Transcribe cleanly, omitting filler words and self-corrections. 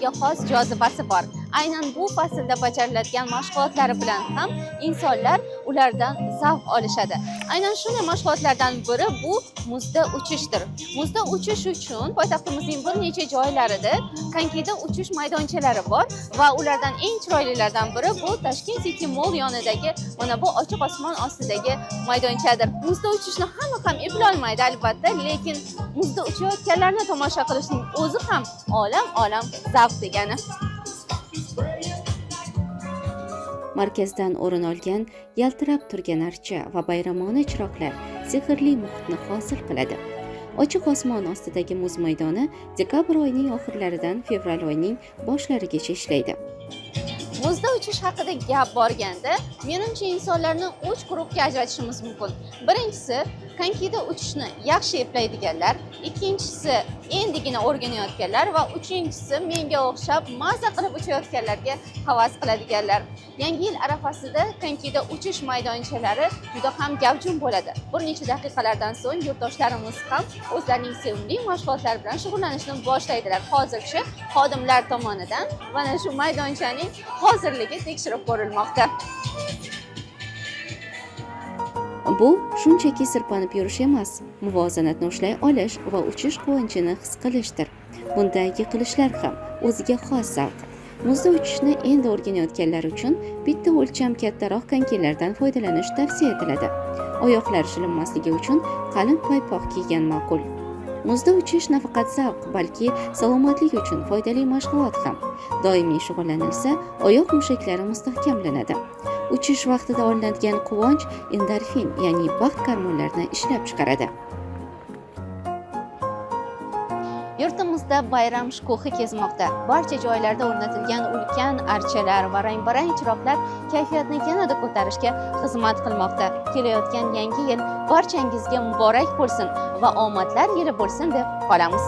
o'ziga xos jozibasi bor. Aynan bu faslda bajariladigan mashg'ulotlari bilan ham insonlar ulardan zavq olishadi. Aynan shunday mashg'ulotlardan biri bu muzda uchishdir. Muzda uchish uchun poytaxtimizning bir necha joylarida konkida uchish maydonchalari bor va ulardan eng chiroylilaridan biri bu Tashkent City Mall yonidagi mana bu ochiq osmon ostidagi maydonchadir. Muzda uchishni hamma ham eplolmaydi albatta, lekin muzda uchayotganlarni tomosha qilishning o'zi ham olam olam zavq degani. Markazdan o'rin olgan yaltirab turgan archa va bayramona chiroqlar sehrli muhitni hosil qiladi. Ochiq osmon ostidagi muz maydoni dekabr oyining oxirlaridan fevral oyining boshlarigacha ishlaydi. Muzda uchish haqida gap borganda, menimcha, insonlarni uch guruhga ajratishimiz mumkin. Birinchisi konkida uchishni yaxshi eplaydiganlar, ikkinchisi endigina o'rganayotganlar va uchinchisi menga o'xshab maza qilib uchayotganlarga havas qiladiganlar. Yangi yil arafasida konkida uchish maydonchalari juda ham gavjum bo'ladi. Bir necha daqiqalardan so'ng yurtdoshlarimiz ham o'zlarining sevimli mashg'ulotlari bilan shug'ullanishni boshlaydilar. Hozircha xodimlar tomonidan mana shu maydonchaning hozirligi tekshirib ko'rilmoqda. Bu shunchaki sirpanib yurish emas, muvozanatni ushlay olish va uchish quvonchini his qilishdir. Bunda yiqilishlar ham o'ziga xos zavq. Muzda uchishni endi o'rganayotganlar uchun bitta o'lcham kattaroq konkilardan foydalanish tavsiya etiladi. Oyoqlar shilinmasligi uchun qalin paypoq kiygan ma'qul. Muzda uchish nafaqat zavq, balki salomatlik uchun foydali mashg'ulot ham. Doimiy shug'ullanilsa, oyoq mushaklari mustahkamlanadi. Uchish vaqtida olinadigan quvonch endorfin, ya'ni baxt gormonlarini ishlab chiqaradi. Yurtimizda bayram shukuhi kezmoqda. Barcha joylarda o'rnatilgan ulkan archalar va rang-barang chiroqlar kayfiyatni yanada ko'tarishga xizmat qilmoqda. Kelayotgan yangi yil barchangizga muborak bo'lsin va omadlar yili bo'lsin deb qolamiz.